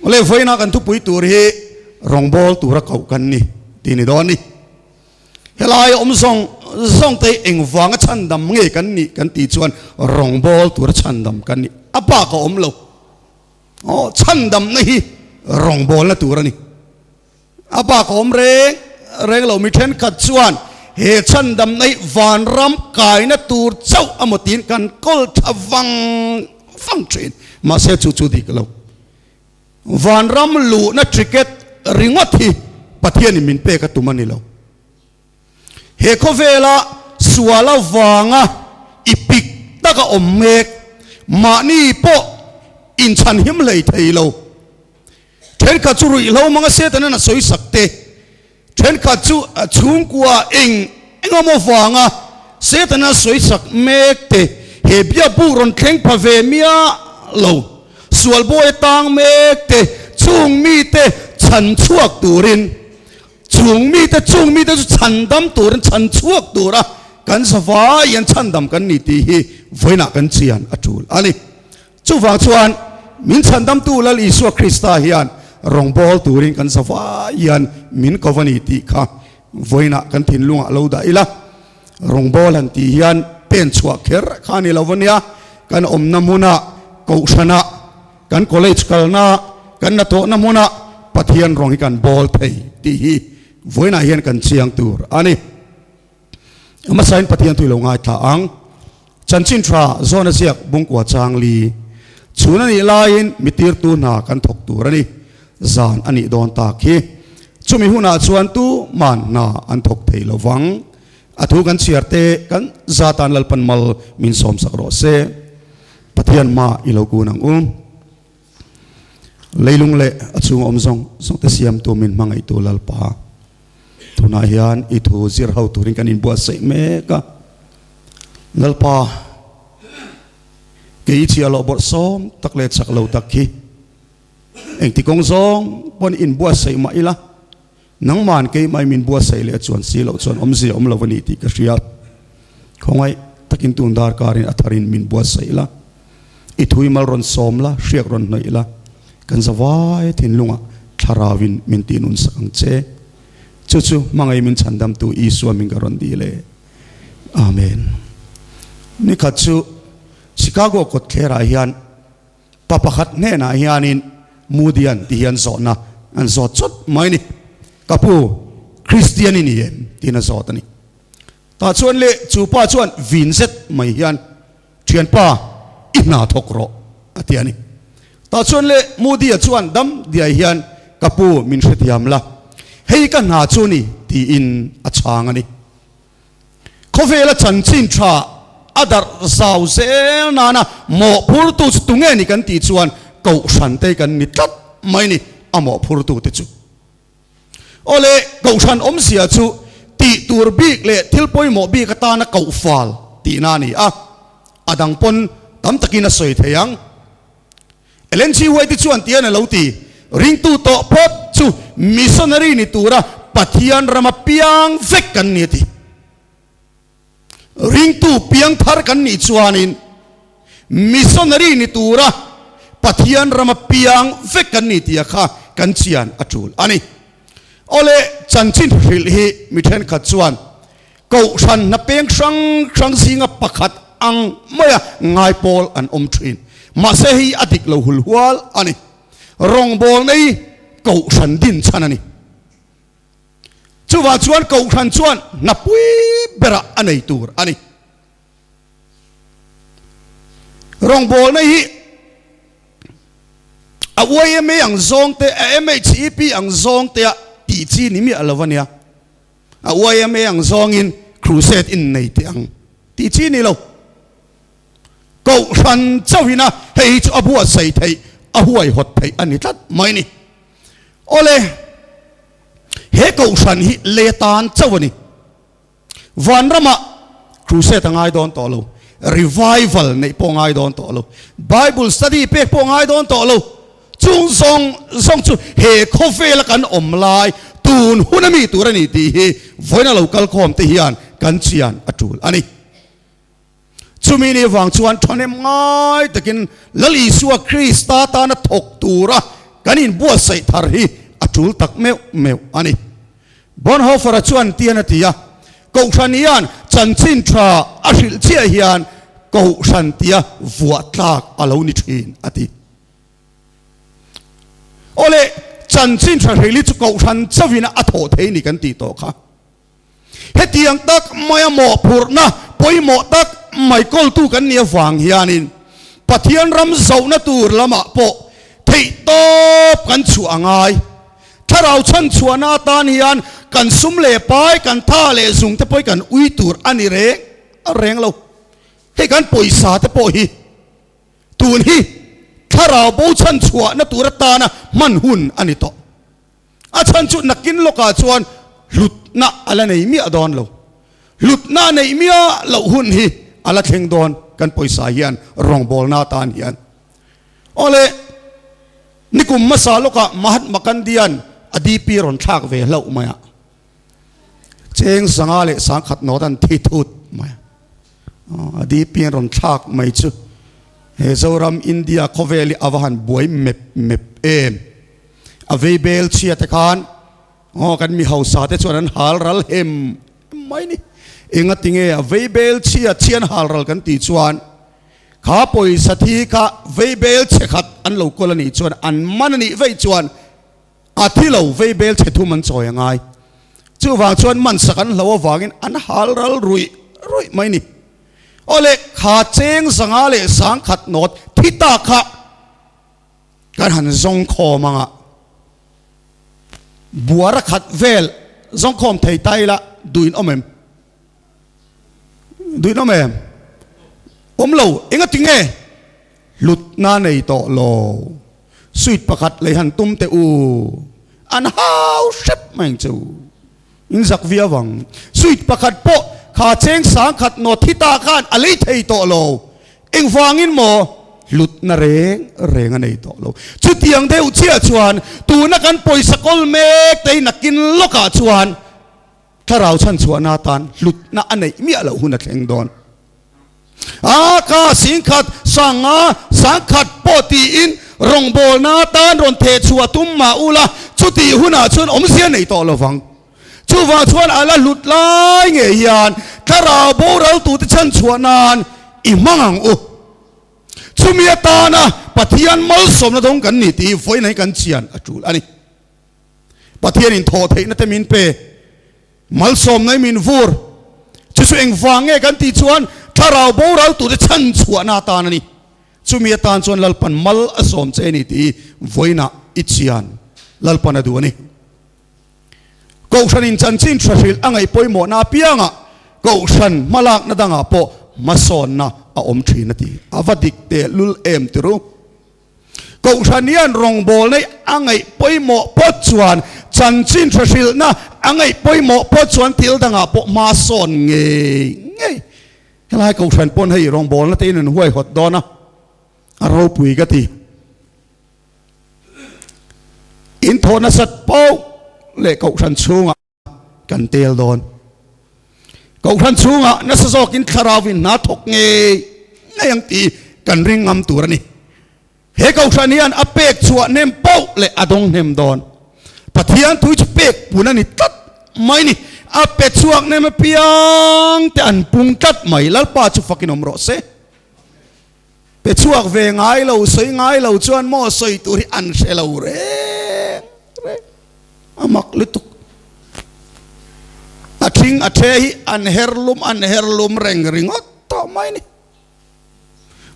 Awle vawiina kan thupui tur hi rawngbawl tura koh kan ni tih ni dawn a ni. Helai awm zawng zawng te hi engvanga chhandam nge kan nih kan tih chuan rawngbawl tura chhandam kan ni. A bak a awm lo. Aw chhandamna hi rawngbawlna tur a ni. A bak a awm reng reng lo. Mi thenkhat chuan he chhandamna hi vanram kaina tur chauh amaw tiin kan kawl tha vang vang thin. Mahse chu chu dik lo. Vanram luhna ticket ringawt hi Pathianin min pek a tum a ni lo. He khawvela sual avanga i pik taka awm mek, mahni pawh inchhanhim hlei thei lo. Thenkhat chu ruihhlo hmanga Satan-an a sawi sak te, thenkhat chu chhungkua eng engemaw vanga Satan-an a sawi sak mek te, he biakbuk rawn thleng pha ve miah lo, sual bawi a tang mek te, chung mite chhan chhuak turin Chung mite chung mite chu chhandam turin chhan chhuak tura kan zavai hian chhandam kan ni tih hi vawiinah kan chian a tul a ni. Chuvang chuan min chhandamtu Lal Isua Krista hian rawngbâwl turin kan zavai hian min ko a ni tih kha vawiinah kan thinlungah lo dah ila. Rawngbâwl han tih hian pen chhuah kher kha a ni lo a nia, kan awmna hmunah, kohhranah, Kan college kalna, kan hnathawhna hmunah Pathian rawng hi kan bawl thei tih hi vawiinah hian kan chiang tur a ni. Hmasain Pathian thu i lo ngaithla ang. Chanchin tha zawn a ziak bungkua chang li chhun a nih laiin mi tirtu hna kan thawk tur a ni. Zan a nih dawn tak hi. Chumi hunah chuan tuman hna an thawk thei lo vang. A thu kan chhiar te kan zatan Lalpan mal min sawmsak rawh se. Pathian hma i lo kun ang u. Leilung leh a chhung awm zawng zawng te siamtu min hmangaihtu Lalpa, tunah hian i thu zir ho turin kan inbuatsaih mek a. Lalpa, kei i chhiah loh bawrh sawm tak leh chak lo tak hi engti kawng zawng pawn inbuatsaih mah ila, Nangman keimah min buatsaih leh a chuan si loh chuan awmzia awm lo a ni tih ka hria. Khawngaih takin tun darkarin a tharin min buatsaih la, i thui mal rawn sawm la, hriak rawn hnawih la, kan zavai thinlungah thlarauin min tihnun sak ang che. Chu chu hmangaih min chhandamtu Isua min ka rawn dil e. Amen. Nikhat chu Chicago kawtthlerah hian Pa pakhat hnenah hianin Mudian ti hian zawhna an zawt chawt mai ni. Ka pu, Kristian i ni em? tiin a zawt a ni. Tah chuan le chu pa chuan vin zet mai hian, Thianpa, i hna thawk rawh, a ti a ni. Tah chuan le Mudia chuan dam diai hian, Ka pu, min hrethiam la, hei ka hna chu ni, tiin a chhang a ni. Khawvela chanchin tha a darh zau zel nana mawhphurtu chu tunge ni kan tih chuan Kohhran te kan ni tlat mai ni a mawhphurtu te chu. Awle Kohhran awmzia chu tih tur bik leh thil pawimawh bik atana koh fal tihna a ni a, a dang pawn tam takin a sawi thei ang. Ellen G. White chuan tian a lo ti, Ringtu tawh phawt chu missionary ni tura Pathian rama piang vek kan ni a ti. Ringtu piang thar kan nih chuanin missionary ni tura Pathian rama piang vek kan ni tia kha kan chian a tul a ni. Awle, chanchin hrilh hi mi thenkhat chuan Kohhran hna peng hrang hrang zinga pakhat ang maia ngai pawl an awm thin. Mahse hei a dik lo hul hual a ni. Rawngbawlna hi kohhran din chhan a ni. Chuvang chuan kohhran chuan hna pui berah a nei tur a ni. Rawngbawlna hi a YMA ang zawng te, a MHEP ang zawng tea tih chi ni miah lo a nia. A YMA ang zawngin crusade in nei teh ang tih chi ni lo. Kohhran chauhina hei hi chu a buatsaih theih, a huaihawt theih a ni tlat mai ni. Awle, he kohhran hi lei atan chauh a ni. Vanramah crusade a ngai dawn tawh lo, revival neih pawh a ngai dawn tawh lo, Bible study pek pawh a ngai dawn tawh lo. Chung zawng zawng chu he khawvela kan awm lai tun hun a mi tur a ni tih hi vawiin a lo kal khawm te hian kan chian a tul a ni. Chumi ni vang chuan thahnem ngai takin Lal Isua Krista tana thawk tura. kan inbuatsaih thar hi a tul tak meuh meuh a ni. Bonhoeffer-a chuan tian a ti a, Kohhran hian chanchin tha a hrilh chiah hian Kohhran tia vuah tlak a lo ni thin, a ti. Awle, chanchin tha hrilh hi chu Kohhran chauhin a thawh thei ni kan tih tawh kha. Hetiang tak maia mawhphurhna pawimawh tak mai kawltu kan nih avang hianin Pathian ram zohna tur lamah pawh theihtawp kan chhuah a ngai. Thlarau chhanchhuahna atan hian kan sum leh pai, kan tha leh zung te pawh hi kan ui tur a ni reng a reng lo. Hei kan pawisa te pawh hi tun hi thlarau bo chhanchhuahna tur atana hman hun a ni tawh. A chhan chu nakin lawkah chuan hlutna a la nei miah dawn lo. Hlutna a neih miah loh hun hi a la thleng dawn kan pawisa hian rawngbawlna atan hian. Awle, nikum hmasa lawkah Mahatma Gandhi-a'n a DP rawn thlak ve hlauh mai a. Cheng 501 nawt an thi thut mai a. A DP an rawn thlak mai chu he Zoram India khawvel hi a va han buai mep mep em. A vei bel chhia te khan aw kan mi hausa te chuan an hal ral hem mai ni. Enga tinge a vei bel chhia chhian hal ral kan tih chuan kha pawisa thi kha vei bel chhe khat an lo kawl a nih chuan an man a nih vei chuan a thi lo vei bel chhe thum an chawi a ngai. Chuvang chuan man sak an hlo avangin an hal ral ruih ruih mai ni. Awle kha cheng 501 nawt thi ta kha Kan han zawngkhawm anga buara khat vel zawngkhawm thei ta ila duhin awm em? Duhin awm em? Awm lo, enga ti nge? Hlutna nei tawh lo. Sweet pakhat lei han tum teh u. An hau hrep mai ang che u. In zak viau ang. Sweet pakhat pawh kha cheng 1000 nawt hi ta khan a lei thei tawh lo. Engvangin maw? Hlutna reng reng a nei tawh lo. Chutiang deuh chiah chuan tuna kan pawisa kawl mek te hi nakin lawkah chuan thlarau chhanchhuahna atan hlutna a neih miah loh hun a thleng dawn. A ka 10,000 sanga 10,000 pawh tiin rawngbawlna atan rawn theh chhuah tum mah ula chutih hunah chuan awmzia nei tawh lovang. Chuvang chuan a la hlut lai ngei hian thlarau boral tute chhanchhuah nan i hmang ang u. Chumi atana Pathian malsawmna dawng kan ni tih hi vawiin hi kan chian a tul a ni. Pathianin thawh theihna te min pe, malsawmna hi min vur. Chu chu engvang nge kan tih chuan thlarau boral tute chhanchhuahna atan a ni. Chumi atan chuan Lalpan mal a sawm che a ni tih hi vawiinah i chian Lalpan a duh a ni. Kohhranin chanchin tha hrilh a ngaih pawimawhna apiangah Kohhran hmalakna dangah pawh hmasawnna a awm thin a ti. A va dik tehlul em ti ru. Kohhran hian rawngbawlna a ngaih pawimawh pawt chuan chanchin tha hrilhna a ngaih pawimawh pawt chuan thil dangah pawh hmasawn ngei ngei. Helai Kohhran pawn hei rawngbawlna te in an huaihawt dawn a, a ropui ka ti. In thawh nasat poh leh Kohhran chhungah kan tel dawn. Kohhran chhungah nasa zawkin thlarauin hna thawk ngei ngei ang tih kan ring ngam tur a ni. He Kohhran hian a pek chhuah hnem poh leh a dawng hnem dawn. Pathian thui chu pek pun a ni tlat mai ni. A pe chhuak hnem apiang te an pung tlat mai. Lalpa chu fakin awm rawh se. Pe chhuak ve ngai lo, sawi ngai lo chuan maw sawi tur hi an hre lo reng reng. A mak lutuk. A thing a the hi an her lum an her lum reng ringawt tawh mai ni.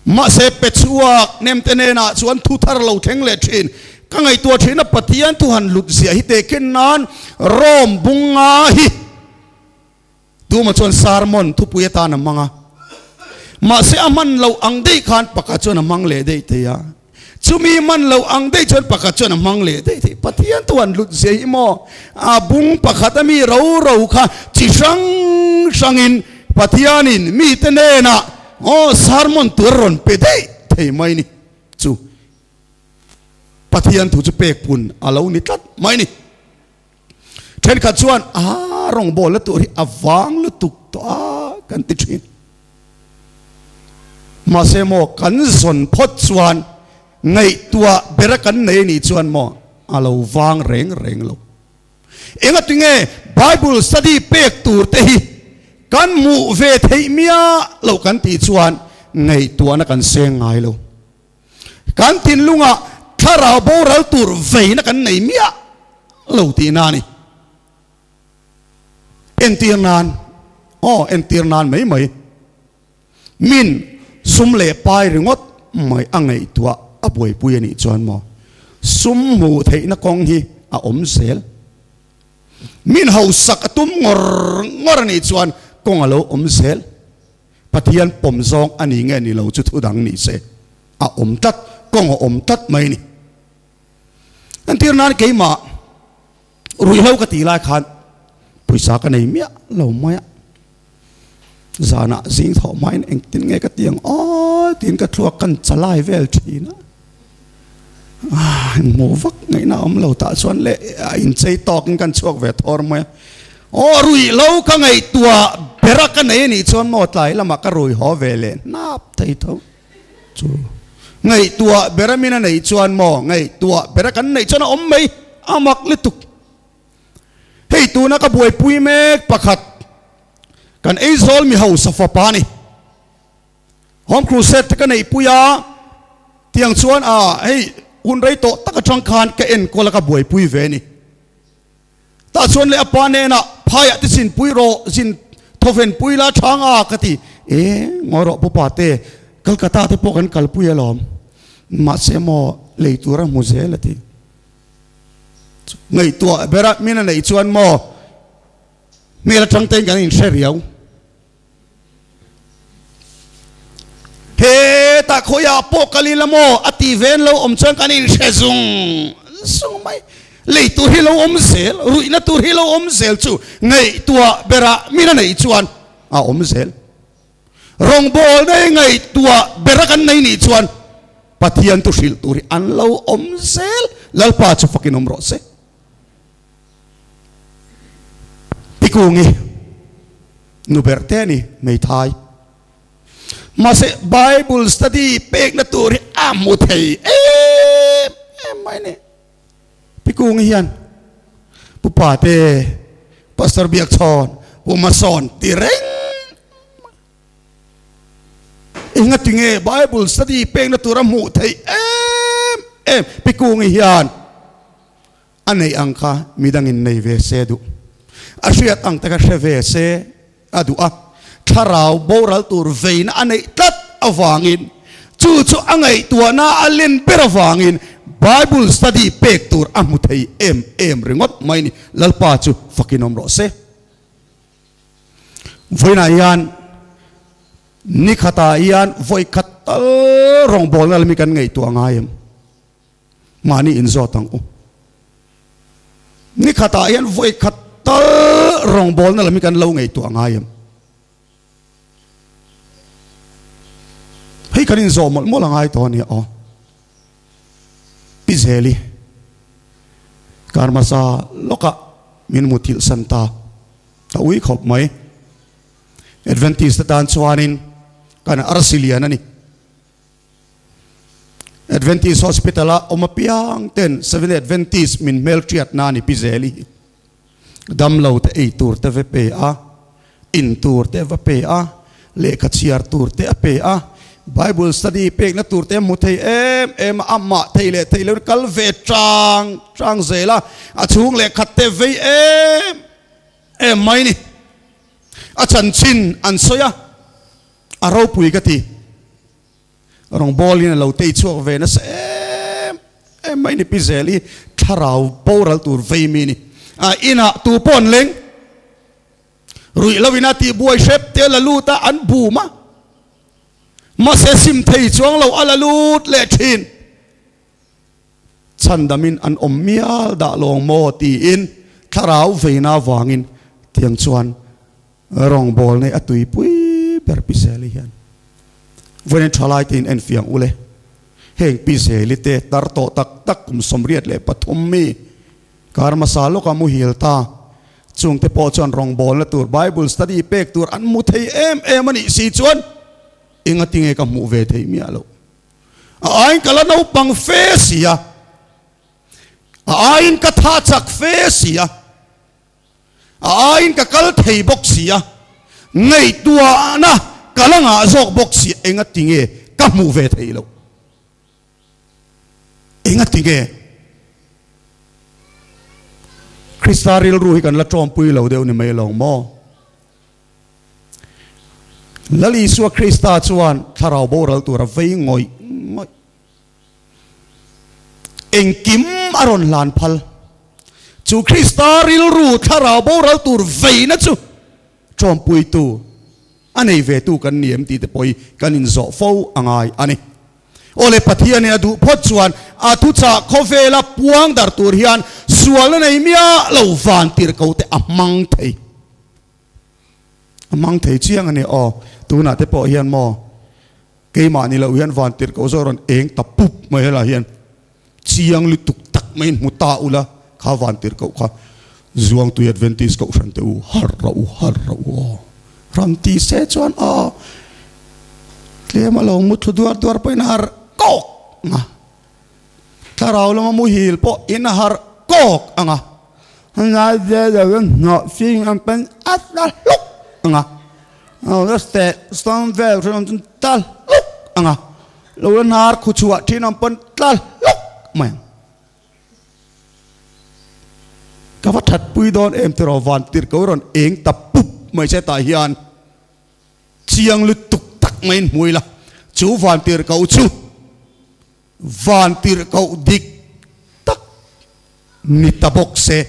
Mahse pe chhuak nem te hnenah chuan thu thar lo thleng leh thin. Ka ngaihtuah thin a Pathian thu han lut ziah hi tehkhin nan Rome bunga hi Tuma chuan sermon thupui atan a hmang a, mahse a hman loh ang daih khan pakhat chuan a hmang leh daih thei a, chumi hman loh ang daih chuan pakhat chuan a hmang leh daih thei. Pathian thu han hlut zia hi maw, a bung pakhat a mi ro ro kha chi hrang hrangin Pathianin mite hnenah aw sermon tur a rawn pe daih thei mai ni chu Pathian thu chu pek pun a lo ni tlat mai ni. Thenkhat chuan a rawngbawlna tur hi a vang lutuk tawh a kan ti thin. Mahse maw kan zawn phawt chuan Ngaihtuah bera kan nei anih chuan maw a lo vang reng reng lo. Engatinge Bible study pek tur te hi kan hmuh ve theih miah loh kan tih chuan ngaihtuahna kan seng ngai lo. Kan thinlungah thlarau boral tur veina kan nei miah lo tihna a ni. Entir nan, aw entir nan mai mai. Min sum leh pai ringawt mai a ngaihtuah a buaipui a nih chuan maw sum hmuh theihna kawng hi a awm zel. Min hausak a tum ngawr ngawr a nih chuan kawng a lo awm zel. Pathian pawm zawng a ni nge ni lo chu thu dang ni se a awm tlat, kawng a awm tlat mai a ni. Entir nan keimah Ruihhlo ka tih lai khan pawisa ka nei miah lo mai a, zanah zing thawh hmain engtin nge ka ti ang aw tiin ka thluak kan chalai vel thin a, hmuh vak ngaihna a awm lo tah chuan leh a inchei tawkin kan chhuak ve thawr mai a, aw ruihhlo ka ngaihtuah bera ka nei anih chuan maw tlai lamah ka rui haw ve leh hnap thei tho. Chu ngaihtuah bera min a neih chuan maw ngaihtuah bera kan neih chuan a awm mai a mak lutuk. Hei tuna ka buaipui mek pakhat kan Aizawl mi hausa fapa a ni. Home Crusade te ka neihpui a, tiang chuan a hei hun rei tawh tak atang khan ka enkawl a ka buaipui ve a ni. Tah chuan leh a pa hnenah, Phaiah te zinpui rawh, zin thawvenpui la tha nga ka ti. E, ngawi rawh pu pate, Calcutta te pawh kan kalpui alawm. Mahse maw, lei tur a hmu zel a ti. Ngaihtuah bera min a neih chuan maw, hmel atang tein kan inhre riau. Hetah khawiah pawh kal ila maw a tih ve an lo awm chuan kan inhre zung zung mai. Lei tur hi lo awm zel, ruihna tur hi lo awm zel chu ngaihtuah berah min a neih chuan a awm zel. Rawngbawlna hi ngaihtuah bera kan nei nih chuan Pathian thu hrilh tur hi an lo awm zel. Lalpa chu fakin awm rawh se. Pikungi nu ber te a ni hmeithai. Mahse Bible study pekna tur hi a hmu thei em em mai a ni. Pikungi hian Pu Pate, Pastor Biakchhawn, Pu Masawn ti reng Engati nge Bible study pekna tur a hmuh theih em em Pikungi hian A neih ang kha midangin nei ve se duh. A hriat ang te kha hre ve se a duh a. Thlarau boral tur veina a neih tlat avangin, chu chu a ngaihtuahna a len ber avangin Bible study pek tur a hmu thei em em ringawt mai ni. Lalpa chu fakin awm rawh se. Vawiinah hian ni khatah hian vawi khat tal rawngbawlna lam hi kan ngaihtuah ngai em? Mahni inzawt ang u. Ni khatah hian vawi khat tal rawngbawlna lam hi kan lo ngaihtuah ngai em? Hei kan inzawh mawlh mawlh a ngai tawh a nia aw. Pi Zeli, kar hmasa lawkah min muthilh san ta, ka ui khawp mai. Adventist te tan chuanin kan arsi lian a ni. Adventist Hospital a awm apiang ten Seventh Adventist min hmelhriat na a ni Pi Zeli hi. Damlo te ei tur te va pe a, in tur te va pe a, lehkha chhiar tur te a pe a, Bible study pekna tur te a hmu thei em em a, amah thei leh thei lo in kal ve chang chang zel a, a chhung leh khat te vei em em mai ni. A chanchin an sawi a, a ropui ka ti. Rawngbawlin a lo tei chhuak ve nasa em em mai ni Pi Zel hi thlarau boral tur vei mi ni. A inah tu pawh an leng. Ruih lo ina tih buai hrep te a la lut a, an bum a. Mahse sim thei chuang lo a la lut leh thin. Chhandamin an awm mial dah lawng maw tiin thlarau veina avangin tiang chuan Rawngbâwl nei a tuipui ber Pi Zeli hian vawiin thalai te in enfiah ang ule. Heng Pi Zeli te tar tawh tak tak kum 83 mi kar hmasa lawka muhil ta chungte pawh chuan rawngbâwlna tur Bible study pek tur an hmu thei em em a nih si chuan engatinge ka hmuh ve theih miah loh. A aiin ka la naupang fe si a, a aiin ka tha chak fe si a, a aiin ka kal thei bawk si a, ngaihtuahna ka la ngah zawk bawk si a, engati nge ka hmuh ve theih loh? Engati nge? Krista rilru hi kan la tawmpui lo deuh ni mai lo maw? Lal Isua Krista chuan thlarau boral tura vei ngawih ngawih. Engkim a rawn hlan phal. Chu Krista rilru thlarau boral tur veina chu tawmpuitu a nei ve tu kan ni em tih te pawh hi kan inzawh fo a ngai a ni. Awle Pathianin a duh phawt chuan a thuchah khawvela puang dar tur hian sualna nei miah lo van tirhko te a hmang thei. A hmang thei chiang a ni aw. Tunah te pawh hian maw keimah ni loh hian van tirhko zawk rawn eng ta pup mai helaiah hian chiang lutuk tak maiin hmu ta ula kha van tirhkoh kha Zuangtui Adventist Kohhran te u harh rawh u harh rawh u aw rawn ti se chuan aw tlem a lo mu thlu duar duar pawhin a harh kawk ang a thlarau lama muhil pawh in a harh kawk ang a ngai ve lo in hnawh fing ang pawn a tla hluk ang a la steh sawm vel thin ang chuan tla hluk ang a lo la hnar khu chhuah thin ang pawn tla hluk mai ang. Ka va that pui dawn em tiraw van tirh ko rawn eng ta pup mai che tah hian chiang lutuk tak maiin hmu ila chu van tirh ko chu van tirh koh dik tak ni ta bawk se.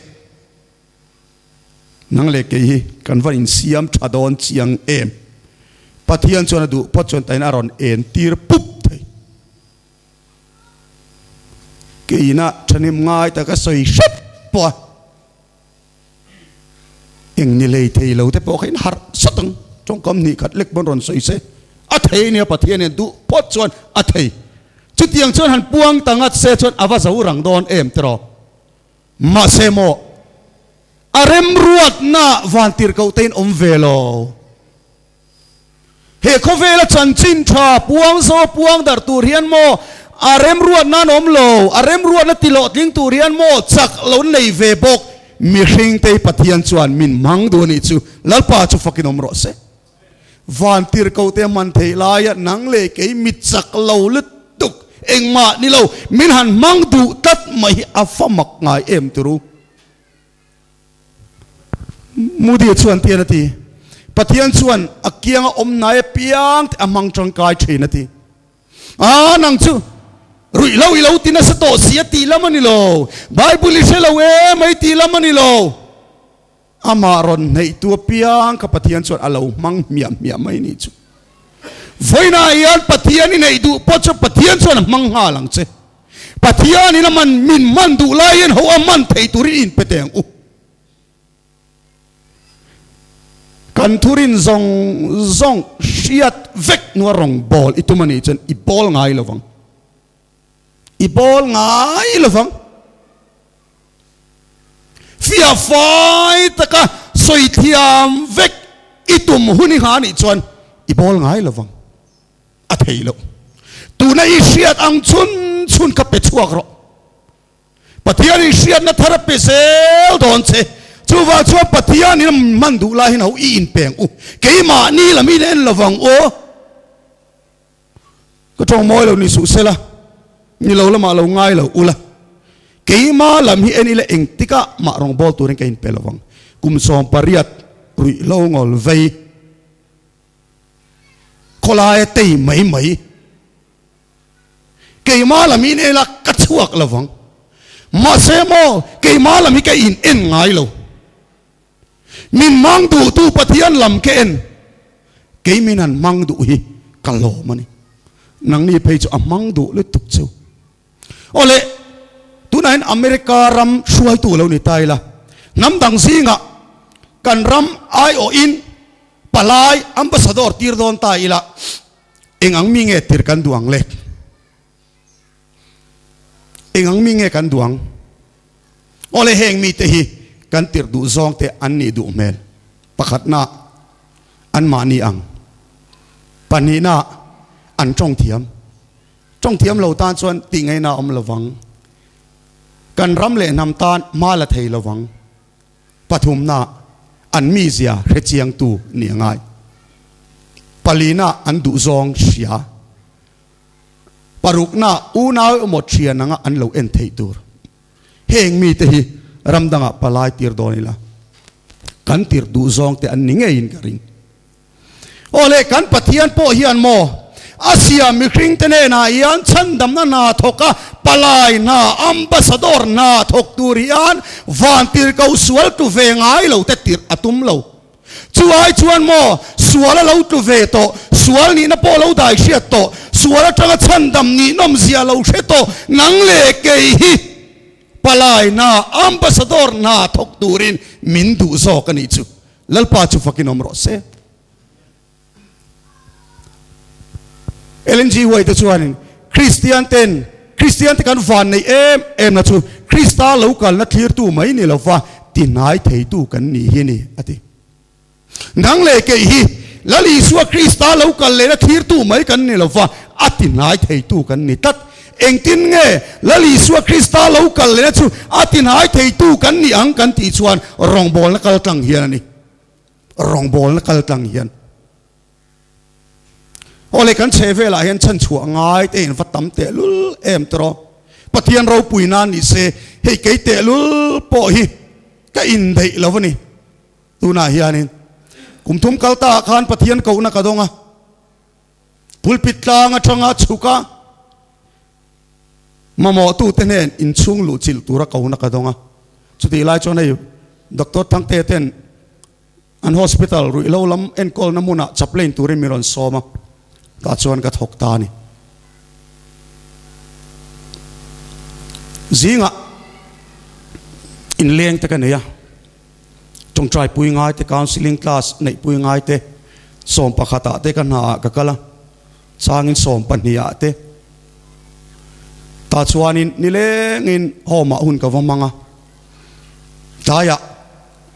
Nang leh kei hi kan va insiam tha dawn chiang em? Pathian chuan a duh phawt chuan tain a rawn en tir pup thei. Keina thahnem ngai taka sawi hrep pawh a eng ni lei thei lo te pawh kha in harh sat ang. Tawngkam hnih khat lek pawn rawn sawi se a thei ania Pathian hian duh phawt chuan a thei. Chutiang chuan han puang ta ngat se chuan a va zo rang dawn em tiraw? Mahse maw, a remruatna vantirhkoh tein awm ve lo. He khawvela chanchin tha puang zo puang darh tur hian maw a remruatna an awm lo, a remruatna tihlawhtling tur hian maw chak lo nei ve bawk. Mihring te hi Pathian chuan min hmang duh a nih chu Lalpa chu fakin awm rawh se. Vantirhkoh te hman theih laia nang leh kei mi chak lo lutuk engmah ni lo min han hmang duh tlat mai hi a fa mak ngai em turu. Moody chuan tian a ti, Pathian chuan a kianga awm hnai apiang te a hmang tangkai thin a ti. Aa nang chu ruih lo i lo ti nasa tawh si a tih lam a ni lo, Bible i hre lo em mai tih lam a ni lo. Amah rawn hneihtu apiang kha Pathian chuan a lo hmang hmiah hmiah mai ni chu. Vawiinah hian Pathian i neih duh pawh chu Pathian chuan a hmang nghal ang che. Pathianin a man min man duh laiin ho a man thei turin inpe teh ang u. Kan thurin zawng zawng hriat vek hnua rawng bawl i tum a nih chuan i bawl ngai lovang. I bawl ngai lovang. Fiah fai taka sawi thiam vek i tum hun i ngha nih chuan i bawl ngai lovang. A thei loh. Tuna i hriat ang chhun chhun kha pe chhuak rawh. Pathian in hriatna thar a pe zel dawn che. Chuvang chuan Pathian in a hman duh lai hian ho i inpeng u. Keimahni lam in en lovang u. Ka tawng mawi lo ni suh sela, ni lo lamah lo ngai lo ula, keima lam hi en ila engtikah mah rawngbâwl turin ka inpe lovang. Kum 18 ruih lo ngawl vei, khawlaia tei mai mai, keima lam hi en ila ka chhuak lovang. Mahse maw, keima lam hi ka in en ngai lo. Min hmang duhtu Pathian lam ka en, kei min han hmang duh hi ka lawm a ni. Nangni phei chu a hmang duh lutuk chu. Awle, tunah hian America ram hruaitu lo ni ta ila, hnam dang zingah kan ram aiawhin palai ambassador tir dawn ta ila, eng ang mi nge tir kan duh ang le? Eng ang mi nge kan duh ang? Awle heng mite hi kan tirh duh zawng te an nih duh hmel. Pakhatna, anmahni ang. Pahnihna, an tawng thiam. Tawng thiam lo tan chuan tih ngaihna a awm lovang. Kan ram leh hnam tan hma la thei lovang. Pathumna, an mizia hre chiangtu ni a ngai. Palina, an duhzawng hria. Parukna, unau emaw thian anga an lo en theih tur. Heng mite hi ram dangah palai tir dawn ila, kan tir duhzawng te an ni ngeiin ka ring. Aw le, kan Pathian pawh hian maw a siam mihringte hnenah hian chhandamna hna thawk a, palai hna, ambassador hna thawk tur hian van tirhkoh sual tlu ve ngai lo te tirh a tum lo. Chu ai chuan maw sual a lo tlu ve tawh, sual nihna pawh lo dai hriat tawh, sual atanga chhandam nihnawm zia lo hre tawh nang leh kei hi palai hna, ambassador hna thawk turin min duh zawk a nih chu. Lalpa chu fakin awm rawh se. Ellen G. White chuanin Kristian ten Kristian te kan van neih em em na chu Krista lo kalna thlirtu mai ni lova tihnai theitu kan ni hi ni a ti. Nang leh kei hi Lal Isua Krista lo kal lehna thlirtu mai kan ni lova a tihnai theitu kan ni tlat. Engtin nge Lal Isua Krista lo kal lehna chu a tihnai theitu kan ni ang kan tih chuan rawngbawlna kal tlang hian a ni. Rawngbawlna kal tlang hian. Aw le kan chhe velah hian chhan chhuah ngai te in va tam tehlul em tawh. Pathian ropui nan ni se hei kei tehlul pawh hi ka indaih lo a ni. Tunah hianin kum thum kal ta ah khan Pathian kohna ka dawng a. Pulpit tlang atanga chhuk a, mamawhtute hnen inchhung luh chilh tura kohna ka dawng a. Chutih lai chuan hei Doctor Thangte ten an hospital ruihhlo lam enkawlna hmunah chaplain turin min rawn sawm a, tah chuan ka thawk ta a ni. Zingah inleng te ka nei a. Tawngtai pui ngai te, counselling class neih pui ngai te, 11 ah te ka hna ah ka kal a, changin 12 ah te. Tah chuanin nilengin home ah hun ka va hmang a, tlaiah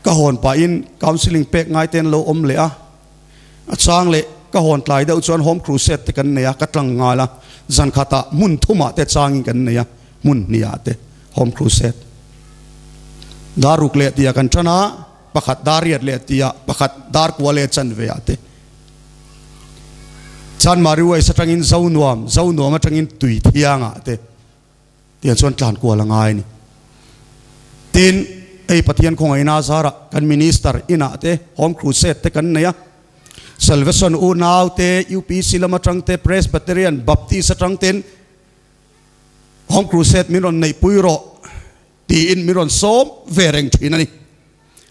ka hawn pahin counselling pek ngai te an lo awm leh a, a chang leh ka hawn tlai deuh chuan home crusade te kan nei a, ka tlang nghal a, zan khatah hmun thumah te changin kan nei a, hmun hniah te home crusade. Dar ruk leh tihah kan tan a, pakhat dar riat leh tihah, pakhat dar kua leh chanve ah te. Chanmari West atangin Zonuam, Zonuam atangin Tuithiang ah te tiang chuan tlan kual a ngai a ni. Tin, hei Pathian khawngaihna zarah kan Minister inah te home crusade te kan nei a, Salvation unau te, UPC lam atang te, Presbyterian, Baptist atang ten Home Crusade min rawn neihpui rawh tiin min rawn sawm ve reng thin a ni.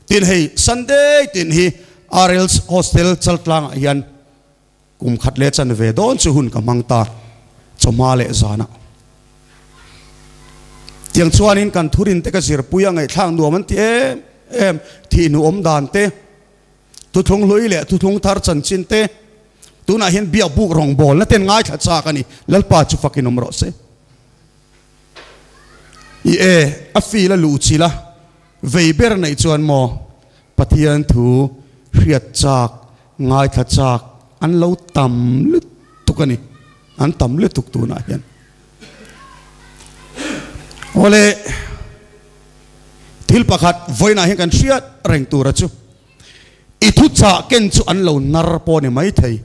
Tin hei Sunday tin hi RL's Hostel Chaltlangah hian kum khat leh chan ve dawn chu hun ka hmang ta chawhma leh zanah. Tiang chuanin kan thurin te ka zirpui a ngaihthlak nuam an ti em em, thihnu awm dan te, Thuthlung hlui leh thuthlung thar chanchin te tunah hian biak buk rawngbawlna ten ngaithla chak a ni. Lalpa chu fakin awm rawh se. I e, a feel a luh chilh a, vei ber neih chuan maw Pathian thu hriat chak, ngaithla chak an lo tam lutuk a ni. An tam lutuk tunah hian. Awle, thil pakhat vawiinah hian kan hriat reng tura chu i thuchah ken chu an lo hnar pawh a ni maithei,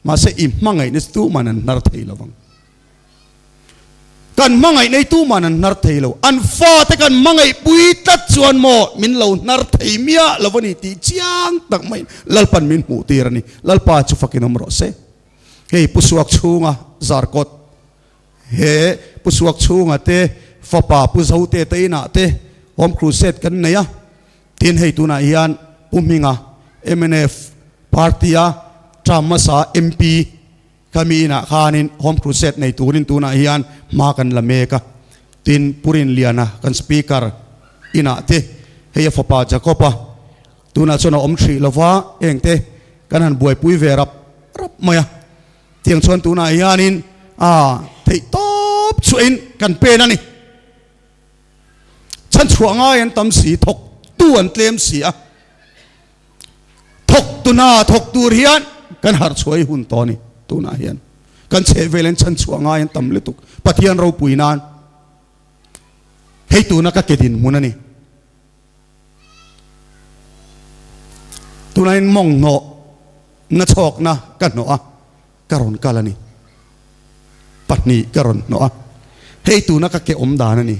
mahse i hmangaihna chu tuman an hnar thei lo vang. Kan hmangaih nei tuman an hnar thei lo, an fate kan hmangaih pui tlat chuan maw min lo hnar thei miah lo a ni tih chiang tak maiin Lalpan min hmuh tir a ni. Lalpa chu fakin awm rawh se. Hei Pu Suak chhunga Zarkawt he Pu Suak chhunga te fapa Pu Zote te inah te Home Crusade kan nei a, tin hei tunah hian Pu Hminga mnf party a term hmasa MP khami inah khanin Home Crusade nei turin tunah hian hma kan la mek a, tin Pu Rinliana kan Speaker inah te hei a fapa Jacob-a Tunah chuan a awm hrih lova, engte kan han buaipui ve rap rap mai a. Tiang chuan tunah hianin a theih tawp chhuahin kan pen a ni. Chhanchhuah ngai an tam si, thawktu an tlem si a. Thawktu hna thawk tur hian kan harh chhuah i hun tawh a ni tunah hian. Kan chhehvel an chhanchhuah ngai an tam lutuk. Pathian ropui nan hei tuna ka ke dinhmun a ni. Tunain mawng hnawh na chhawkna ka hnawh a, ka rawn kal a ni. Pahnih ka rawn hnawh a, hei tuna ka ke awm dan a ni.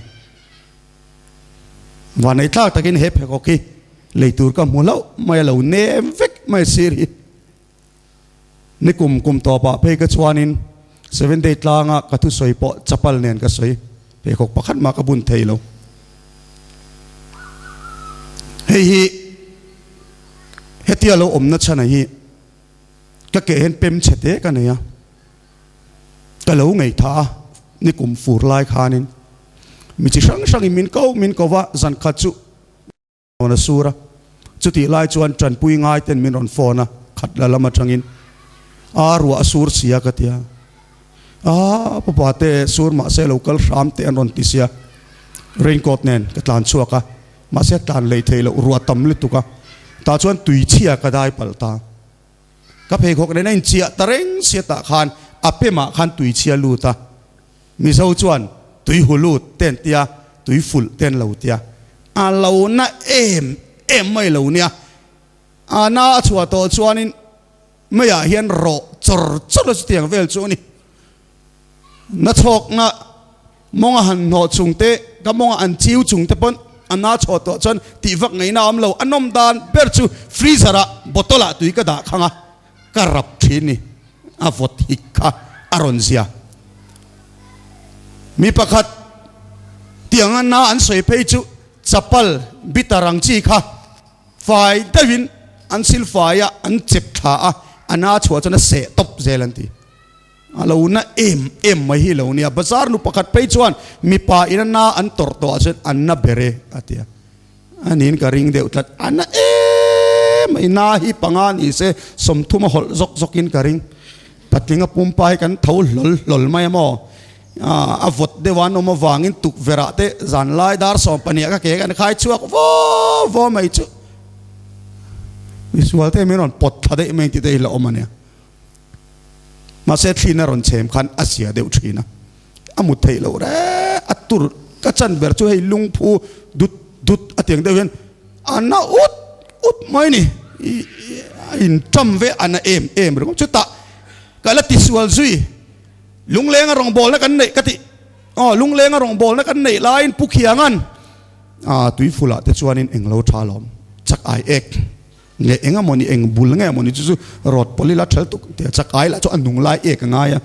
Vanei tlak takin he pheikhawk hi lei tur ka hmu hlauh mai a, lo nem vek mai sir hi. Ni kum kum tawpah phei ka chuanin Seven Day tlanga ka thusawi pawh chapal nen ka sawi, pheikhawk pakhat mah ka bun thei lo. Hei hi hetia lo awmna chhana hi ka keh hian pem chhe te ka nei a, ka lo ngaihthah a, ni kum fur lai khanin mi chi hrang hrangin min ko min ko va, zan khat chu rawn a sur a, chutih lai chuan tanpui ngai ten min rawn phone a, khat la lam atangin a ruah a sur sia ka tia, a papa te sur mahse lo kal hram teh an rawn ti sia, raincoat nen ka tlan chhuak a, mahse tlan lei thei loh ruah tam lutuk a, tah chuan tui chhia ka dai palh ta, ka pheikhawk nen a inchiah ta reng sia tah khan a pemah khan tui chhia lut a. Mizo chuan tui hu lut te an tia, tui fulh te an lo tia. A lo na em em mai lo nia. A na a chhuah tawh chuanin meiah hian rawh chawr chawr a chutiang vel chu a ni. Na chhawkna mawnga han hnawh chung te, ka mawnga an chiu chung te pawn a na chhuah tawh chuan tih vak ngaihna a awm lo. A nawm dan ber chu freezer ah bottle ah tui ka dah khang a. Ka rap thin ni, a vawt hik kha a rawn zia. Mi pakhat tianga na an sawi phei chu chapal bitter ang chi kha fai deuhin an sil fai a, an chep thla a, a na chhuah chuan a seh tawp zel an ti. A lo na em em mai hi lo nia. Bazar nu pakhat phei chuan mipa ina na an tawrh tawh ah chuan an na ber e a ti a. A niin ka ring deuh tlat. A na em mai na hi panga ni se sawmthum a hawlh zawk zawk in ka ring. Patling a pumpa hi kan tho hlawl hlawl mai a maw? A vawt deuh a an awm avangin tukverh ah te zanlai dar 12 ah ka ke kan khai chhuak vaw vaw mai chu. Misual te min rawn pawt thla daih mai tih te hi la awm a nia. Mahse thlin a rawn chhem khan a zia deuh thin a, a mut theih loh reng a tur ka chan ber chu hei lungphu dut dut a tiang deuh hian a na ut ut mai ni a inṭam ve a na em em ringawt chutah ka la tisual zui lunglenga rawngbawlna kan neih ka tih aw lunglenga rawngbawlna kan neih laiin pu khiangan a tuifulah te chuanin englo tha lawm chak ai ek. Nge eng a mawni eng bul nge mawni chu chu rawt pawlh ila ṭhel tuk tih a chak ai lah chu a nung lai ek a ngai a,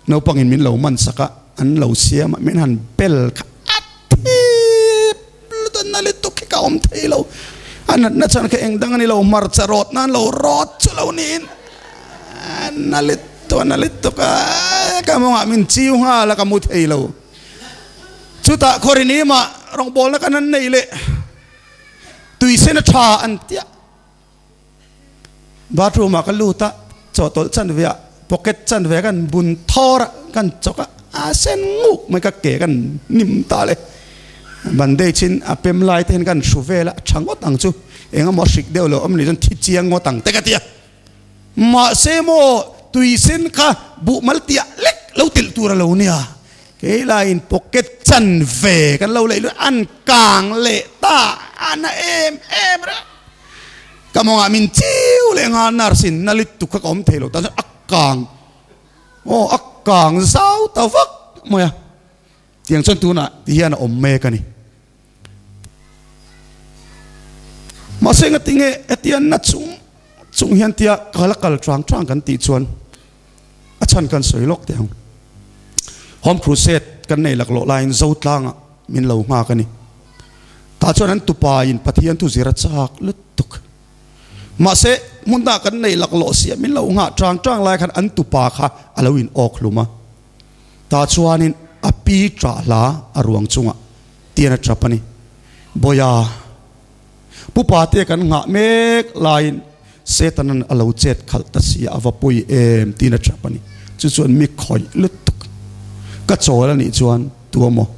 naupangin min lo man sak a, an lo siam a, min han bel kha a thip lutuk a, na lutuk hi ka awm thei lo, a natna chhan kha eng dang a ni lo, hmarcha rawt nan lo rawt chu lo niin a na lutuk a, na lutuk a, ka mawngah min chiu nghal a, ka mu thei lo, chutah khawrinimah rawngbawlna kan han nei leh. Tui sen a tha an tia. Bathroom ah ka lut a, chawhtawlh chan ve ah pocket chan ve kan bun thawr a, kan chawk a, a sen nguk mai ka ke kan nim ta le. Bandage in a pem lai te hian kan hru vel a, a tha ngawt ang chu, eng emaw a hrik deuh lo awm ni chuan thi chiang ngawt ang te ka ti a. Mahse maw tui sen kha buh mal tiah lek lo telh tur a lo nia. Kei laiin pocket chan ve kan lo leih lut an kang leh ta a na em em reng. Ka mawngah min chiu leh nghal nurse in na lutuk kha ka awm thei lo tan chuan a kang aw a kang zau ta vak mai a. Tiang chuan tunah ti hian a awm mek a ni. Mahse nga tinge hetiang na chung chung hian tia ka la kal tang tang kan tih chuan a chhan kan sawi lawk teh ang. Home Crusade kan nei laklawh laiin Zotlangah min lo nghak a ni. Tah chuan an tupa in Pathian thu zir a chak lutuk. Mahse hmun ah kan nei laklawh sia min lo nghah tang tang lai khan an tupa kha a lo in awk hlum a. Tah chuanin a pi ṭah hla a ruang chungah tian a ṭap a ni. Bawiha, Pu Pate kan nghah mek laiin Setanan a lo chet khalh ta si a, a va pawi em tiin a ṭap a ni. Chu chuan mi khawih lutuk. Ka chawl a nih chuan tu emaw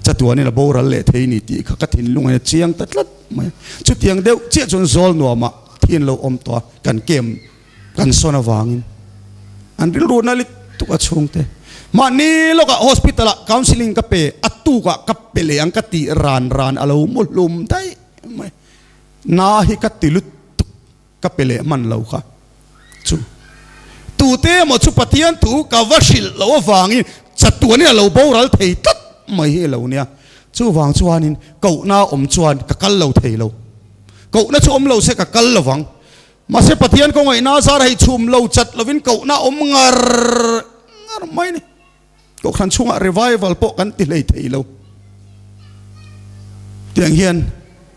chatuanin a boral leh thei ni tih kha ka thinlung a chiang ta tlat mai a. Chutiang deuh chiah chuan zawl nuamah thi an lo awm tawh a, kan kem Kan sawn avangin an rilru na lit lutuk a chhungte. Mahni lawkah hospital ah counselling ka pe, a tukah ka pe leh ang ka tih ran ran a lo mu hlum daih mai. Na hi ka ti lutuk ka pe leh hman lo kha chu. Tute emaw chu Pathian thu ka va hrilh loh avangin chatuanin a lo boral thei tlat mai hi a lo nia. Chuvang chuanin kohna awm chuan ka kal lo thei lo. Kohna chu awm lo se ka kal lovang. Mahse Pathian kawngaihna zar hei chhum lo chat lovin kohna awm ngar ngar mai ni. Kohhran chhungah revival pawh kan ti hlei thei lo. Tiang hian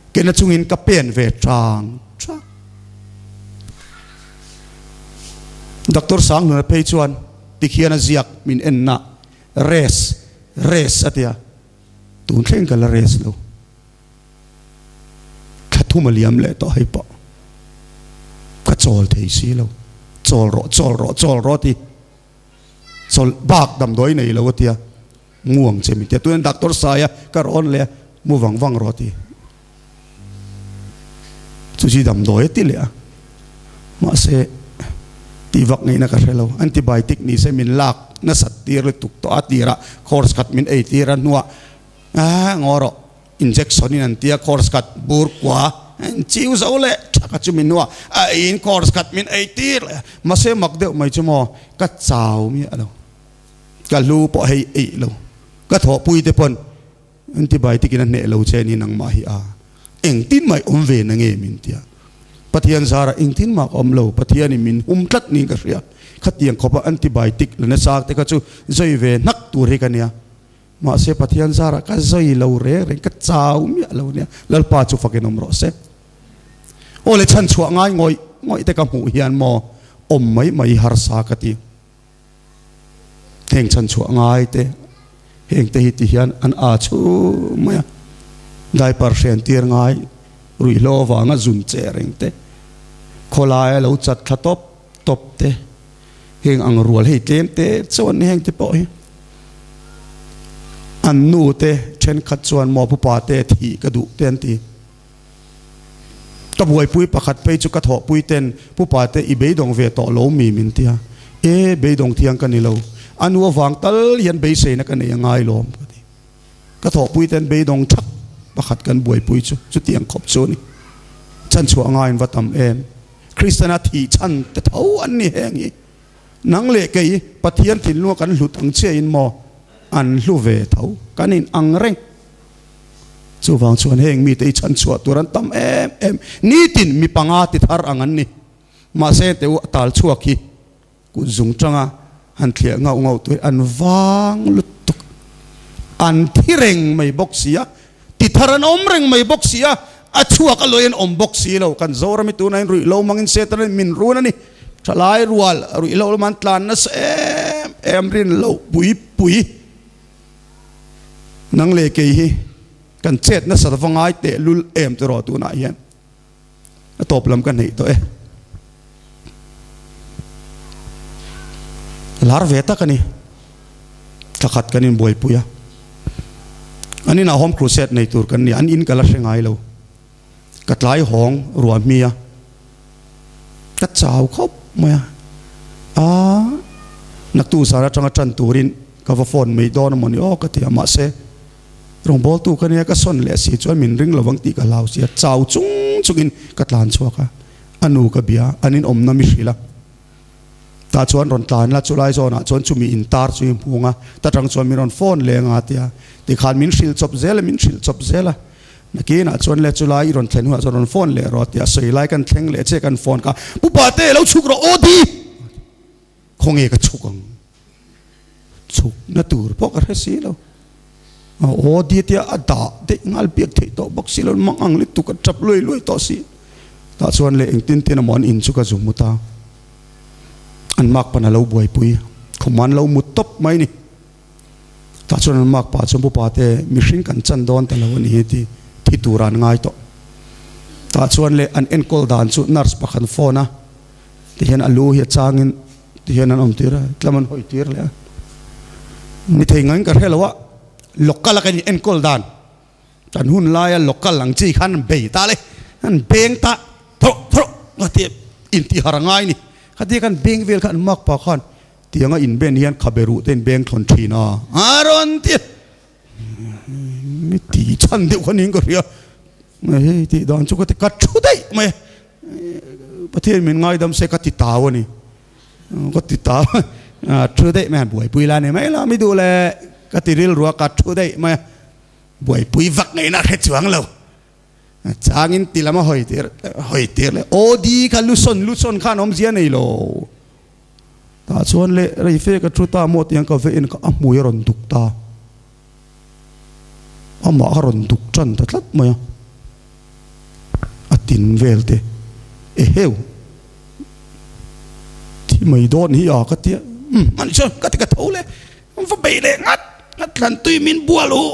kena chungin ka pen ve tang tang. Doctor Sanghluna phei chuan tikhian a ziak min enna rest rest a tia. Tun thleng ka la rest lo. Thla thum a liam leh tawh hei pawh ka chawl thei si lo. Chawl rawh chawl rawh chawl rawh ti chawl bak damdawi nei lo a tia mu ang che min tia tuian doctor saia ka rawn leh a mu vang vang rawh ti chu chi damdawi a ti leh a mahse tih vak ngaihna ka hre lo antibiotic ni se min lak nasat tir lutuk tawh a tirah course khat min ei tir a hnuah Aaa ngaw rawh, injection in an tia course khat bur kua an chiu zo leh thak a chumi hnuah a eiin course khat min ei tir leh a, mahse mak deuh mai chu maw ka chau miah lo, ka hlu pawh hei eih lo, ka thawhpui te pawn antibiotic in a hneh lo che ni nangmah hi a engtin mah i awm ve na nge min tia, Pathian zarah engtin mah ka awm lo, Pathian in min hum tlat niin ka hria, khatiang khawpa antibiotic la nasa te kha chu zui ve hnak tur hi ka nia. Mahse Pathian zarah ka zai lo reng reng, ka chau miah lo nia. Lalpa chu fakin awm rawh se. Aw le chhan chhuah ngai ngawih ngawih te ka hmuh hian maw awm mai mai harsa ka ti. Heng chhan chhuah ngai te, heng te hi ti hian an aa chhu mai a. Diaper hren tir ngai, ruihhlo avanga zun che reng te, khawlaia lo chat thla tawp tawp te, Heng ang rual hei tlem te chuan heng te pawh hi an nu te thenkhat chuan maw pupa te thih ka duh te an ti. Ka buaipui pakhat phei chu ka thawhpui ten pupa te i beidawng ve tawh lo mi min ti a, e beidawng thiang ka ni lo, a nu avang tal hian beiseina ka nei a ngai lawm ka ti. Ka thawhpui ten beidawng thak pakhat kan buaipui chu chutiang khawp chu a ni. Chhanchhuah ngaiin va tam em? Kristana thih chhan te tho an ni heng hi. Nang leh kei Pathian thinlunga kan hlut ang chiahin maw an hlu ve tho, kan in ang reng. Chuvang chuan heng mite hi chhanchhuah tur an tam em em. Nitin mi panga ti thar ang an ni. Mahse teh u a tal chhuak hi Kut zung tanga han thliah ngauh ngauh tur hi an vang lutuk. An thi reng mai bawk si a, ti thar an awm reng mai bawk si a, a chhuak a lawi an awm bawk si lo. Kan Zoram hi tunah hian ruihhlo hmangin Satan in min run a ni. Thalai rual ruihhlo lama an tlan nasa em em rin loh pui pui. Nang leh kei hi kan chet nasa va ngai tehlul em tiraw tunah hian. A tawp lam ka hneih tawh e. Lar ve tak a ni. Thla khat kan inbuaipui a. An inah home crusade nei tur kan ni. An in ka la hre ngai lo. Ka tlai hawng ruah hmi a. Ka chau khawp mai a. Aa, naktu zan atanga tan turin ka va phone mai dawn a maw ni aw ka ti a. Mahse. Rawngbawltu ka nia ka sawn leh si chuan min ring lovang tih ka hlau si a, chau chung chungin ka tlan chhuak a, a nu ka bia, an inawmna mi hrilh a, tah chuan rawn tlan la chulai zawnah chuan chumi intar chu i hmung a, ta tang chuan min rawn phone leh anga tia, tikhan min hrilh chawp zel a, min hrilh chawp zel a, nakinah chuan le chulai i rawn thlen hunah chuan rawn phone leh rawh tia sawi lai kan thleng leh che kan phone kha, Pu Pate lo chhuk rawh aw di! Khawnge ka chhuk ang? Chhuk na tur pawh ka hre si lo. A aw dia tia a dah daih nghal biak theih tawh bawk si lo, mang ang lutuk a tap luai luai tawh si. Tah chuan leh engtin tin emaw an in chu ka zu mut a, an mak pan a lo buaipui, khum an lo mut tawp mai ni. Tah chuan an mak pa chuan pupa te mihring kan chan dawn ta lo a ni hi ti thi tur an ngai tawh. Tah chuan leh an enkawl dan chu nurse pakhat phone a. Tihian a lu hi a changin tihian an awm tir a, tlam an hawi tir leh a. Ni thei ngangin ka hre lo a, local a kan in enkawl dan, kan hun laia local ang chi khan an bei ta le, an beng ta thawh thawh ka ti intihar a ngai ni. Khatia kan beng vel kha an mak pah khan. Tianga inben hian khabe ruh te inbeng thlawn thin a, a rawn ti a. Mi ti chhan deuh kha niin ka hria. Hei tih dan chu ka ti ka thu daih mai a. Pathian min ngaidam se ka ti tau a ni. Ka ti tau a, thu daih mai a, buaipui la ni mai la mi duh le ka ti rilru a, ka thu daih mai a. Buaipui vak ngaihna a hre chuang lo. Changin ti lam a hawi tir hawi tir leh OD kha lusawn lusawn khan awmzia nei lo. Tah chuan leh rei fe ka thu ta maw tiang ka vein ka a hmui a rawn duk ta. Amah a rawn duk tan ta tlat mai a. A tin vel te eheu thi mai dawn hi a ka tia umm ani chuan ka ti ka tho le va bei leh ngat ngat thlan tui min bual u.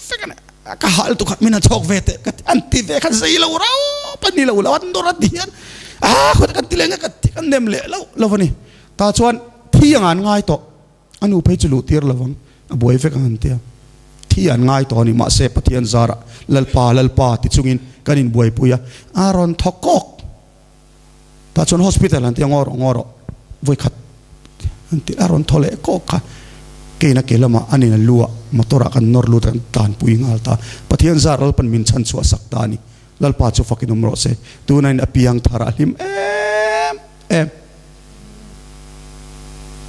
Vek a ni. Ka hal tu khat min han chhawk ve teh ka ti an ti ve kha zei lo raup a ni lo lo an nawr a ti hian ah khawt kan ti leh nge ka ti kan nem leh lo lo a ni. Tah chuan thi ang an ngai tawh a nu phei chu luh tir lo ang a buai vek ang an ti a thi an ngai tawh a ni mahse Pathian zarah Lalpa Lalpa ti chungin kan inbuaipui a a rawn thawk kawk. Tah chuan hospital an ti a, ngaw rawh, ngaw rawh, vawikhat an ti a rawn thaw leh kawk kha. Keina ke lamah a nen a lu ah motor ah kan nawr lut a, kan tanpui nghal ta. Pathian zar Lalpan min chhan chhuah sak ta a ni. Lalpa chu fakin awm rawh se. Tuna in a piang thar a hlim em em.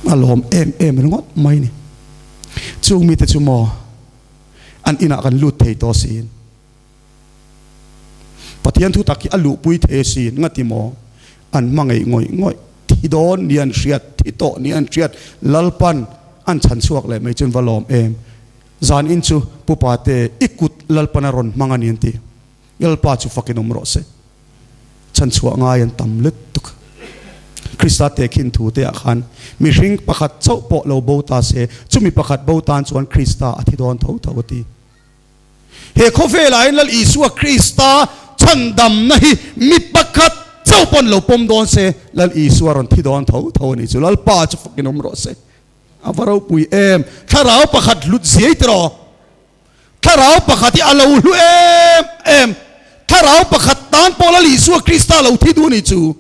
A lawm em em ringawt mai ni. Chung mite chu maw an inah kan lut thei tawh siin. Pathian thu tak hi a luhpui thei asin, ngati maw? An hmangaih ngawih ngawih, thi dawn ni an hriat, thi tawh ni an hriat, Lalpan an chhan chhuak leh mai chuan va lawm em? Zan in chu Pu Pate, i kut Lalpan a rawn hmang a ni an ti. Lalpa chu fakin awm rawh se. Chhan chhuah ngai an tam lutuk. Krista tehkhin thu te ah khan mihring pakhat chauh pawh lo bo ta se, chumi pakhat bo tan chuan Krista a thi dawn tho tho a ti. He khawvelah hian Lal Isua Krista chhandamna hi mi pakhat chauh pawn lo pawm dawn se, Lal Isua rawn thi dawn tho tho a ni chu. Lalpa chu fakin awm rawh se. A va ropui em! Thlarau pakhat hlut ziai tiraw? Thlarau pakhat hi a lo hlu em em. Thlarau pakhat tan pawh Lal Isua Krista lo thi duh a ni chu.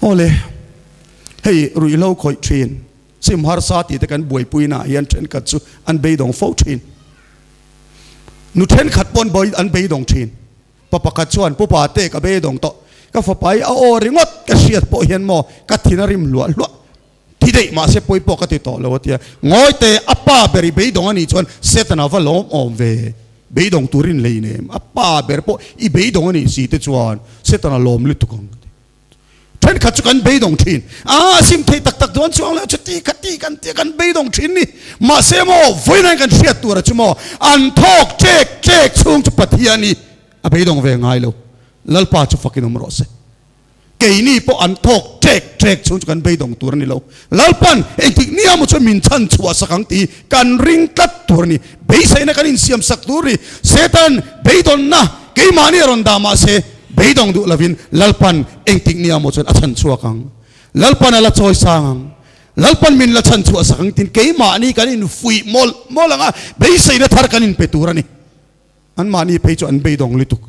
Awle, hei ruihhlo khawih thin, sim harsa tih te kan buaipuina ah hian thenkhat chu an beidawng fo thin. Nu thenkhat pawn bawi an beidawng thin. Pa pakhat chuan Pu Pate ka beidawng tawh, ka fapa hi a aw ringawt ka hriat pawh hian maw ka thin a rim hluah hluah. Thi daih mahse pawi pawh ka ti tawh lo a tia. Ngawi teh, a pa ber i beidawng a nih chuan Setana va lawm awm ve. Beidawng turin lei nem. A pa ber pawh i beidawng a nih si te chuan Setana lawm lutuk ang a ti. Thenkhat chu kan beidawng thin. A sim thei tak tak dawn chuang lo chuti kha ti kan tia kan beidawng thin ni. Mahse maw vawiin kan hriat tur a chu maw an thawk ṭek ṭek chhung chu Pathian hi a beidawng ve ngai lo. Lalpa chu fakin awm rawh se. Keini pawh an thawk ṭek ṭek chhung chu kan beidawng tur a ni lo. Lalpan engtik nia maw chuan min chhan chhuah sak ang tih kan ring tlat tur a ni. Beiseina kan insiam sak tur a ni. Satan beidawnna keimahni a rawn dah mahse beidawng duh lovin Lalpan engtik nia maw chuan a chhan chhuak ang. Lalpan a la chawi sang ang. Lalpan min la chhan chhuah sak ang tiin keimahni kan infuih mawlh mawlh ang a, beiseina thar kan inpe tur a ni. Anmahni phei chu an beidawng lutuk.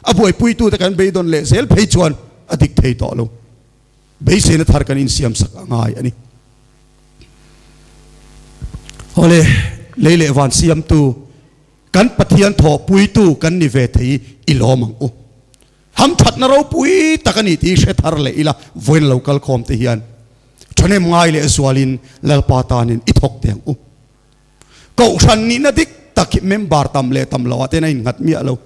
A buaipuitute kan beidawn leh zel phei chuan a dik thei tawh lo. Beiseina thar kan insiam sak a ngai a ni. Awle, lei leh van siamtu, kan Pathian thawhpuitu kan ni ve thei i lawm ang u. Hamthatna ropui tak a ni tih hre thar leh ila vawiin lo kal khawm te hian thahnem ngai leh zualin Lalpa tanin i thawk teh ang u. Kohhran nihna dik tak hi member tam leh tam loah ten a innghat miah lo.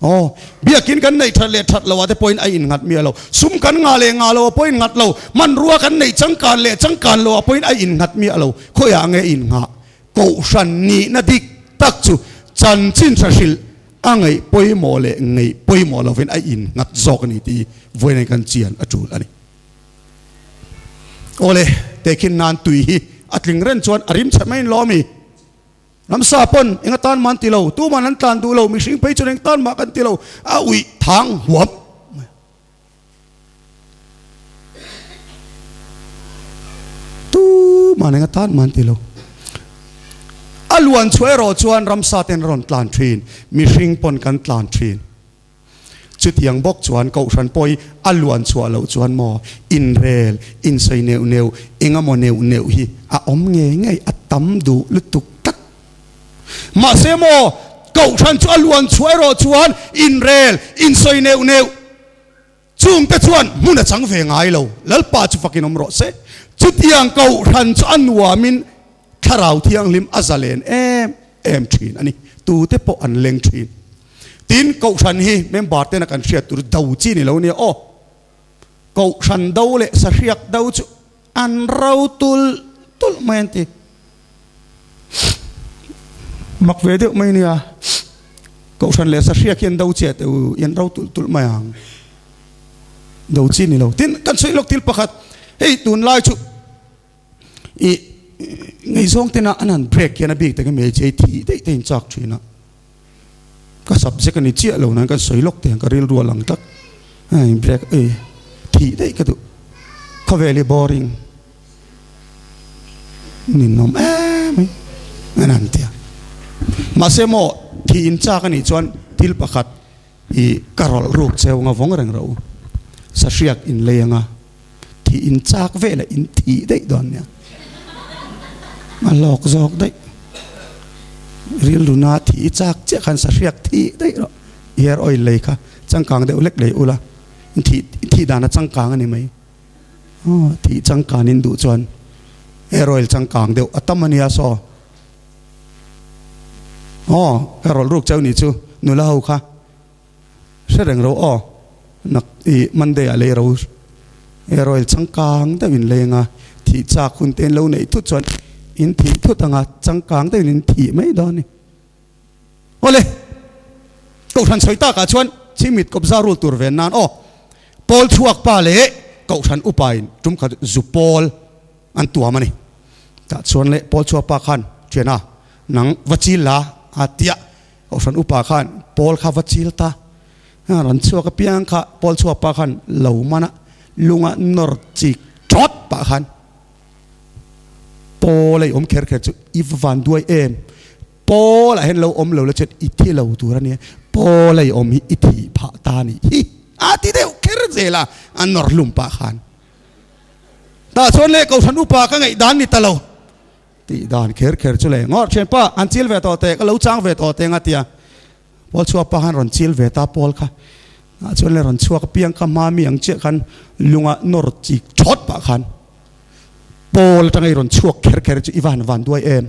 Aw, biakin kan neih that leh that loah te pawhin a innghat miah lo. Sum kan ngah leh ngah loah pawhin nghat lo. Hmanrua kan neih changkan leh changkan loah pawhin a innghat miah lo. Khawiah nge inngah? Kohhran nihna dik tak chu chanchin tha hrilh a ngaih pawimawh leh ngaih pawimawh lovin a innghat zawk a ni tih vawiin kan chian a tul a ni. Awle, tehkhin nan tui hi a tling reng chuan a rim chhe mai in lawm i. Ramsa pawn eng atan mah an ti lo, tuman an tlan duh lo, mihring phei chuan eng tan mah kan ti lo, a uih thang huam mai. Tuman eng atan mah an ti lo. A luan chhuah erawh chuan ramsa ten a rawn tlan thin, mihring pawn kan tlan thin. Chutiang bawk chuan Kohhran pawh hi a luan chhuah loh chuan maw inrel, insawi neuh neuh, eng emaw neuh neuh hi a awm ngei ngei, a tam duh lutuk tlat. Mahse maw Kohhran chu a luan chhuah erawh chuan inrel, insawi neuh neuh, Chungte chuan hmun a chang ve ngai lo, Lalpa chu fakin awm rawh se. Chutiang Kohhran chu a nuamin Thlarau Thianghlim a zalen em em thin a ni. Tute pawh an leng thin. Tin, Kohhran hi member tena kan hriat tur do chi ni lo nia aw. Kohhran do leh sahriak do chu an ro tulh tulh mai an ti. Mak ve deuh mai nia. Kohhran leh sahriak hi an do chiah teh u, i an ro tulh tulh mai ang. Do chi ni lo. Tin, kan sawi lawk thil pakhat, hei tunlai chu i ngaihzawng tena an han break hian a bik takin hmeichhe hi thih daih te in chak thin a. Ka subject a ni chiah lo nan kan sawi lawk teh ang ka rilru a lang tlat. Hei break ei thih daih ka duh. Khawvel hi boring. Ninawm em mai an han ti a. Mahse maw thih in chak a nih chuan thil pakhat i ka rawlh ruk cheu anga vawng reng rawh u. Sahriak in lei anga thih in chak velah in thih daih dawn nia. A lawk zawk daih. Rilru na thih i chak chiah khan sahriak thih daih rawh. Hair oil lei kha changkang deuh lek lei ula thih thih dan a changkang a ni mai. Aw tih changkan in duh chuan hair oil changkang deuh a tam a nia saw. Aw ka rawlh ruk chauh nih chu nula ho kha hre reng ro aw nak i Monday ah lei ro hair oil changkang deuh in lei anga thih chak hun te in lo neih thut chuan in thih thut anga changkang deuh in in thih mai dawn a ni. Awle, Kohhran sawi takah chuan chimit kawpza rul tur ven nan aw, Pawl chhuak pa leh Kohhran upain tum khat zu pawl an tuam a ni. Tah chuan leh Pawl chhuak pa khan, Thiana, nang va chil la a tia Kohhran upa khan pawl kha va chil ta. Ran chhuak apiang kha Pawl chhuak pa khan lo mana lunga nawr chik thawt pah khan Pawl a i awm kher kher chu i va van duai em? Paul ah hian lo awm lo la chuan i thi lo tur a nia, Paul a i awm hi i thih phah ta a nih hi a ti deuh kher zel a, a nawr hlum pah khan. Tah chuan leh Kohhran upa ka ngaih dan ni ta lo tih dan kher kher chu leh ngawr thianpa an chil ve tawh teh ka lo chang ve tawh teh ang a ti a, Paul chhuak pa khan rawn chil ve ta Paul kha ah chuan leh rawn chhuak apiang kha hma mi ang chiah khan lunga nawr chik thawt pah khan Paul atanga i rawn chhuak kher kher chu i van van duai em.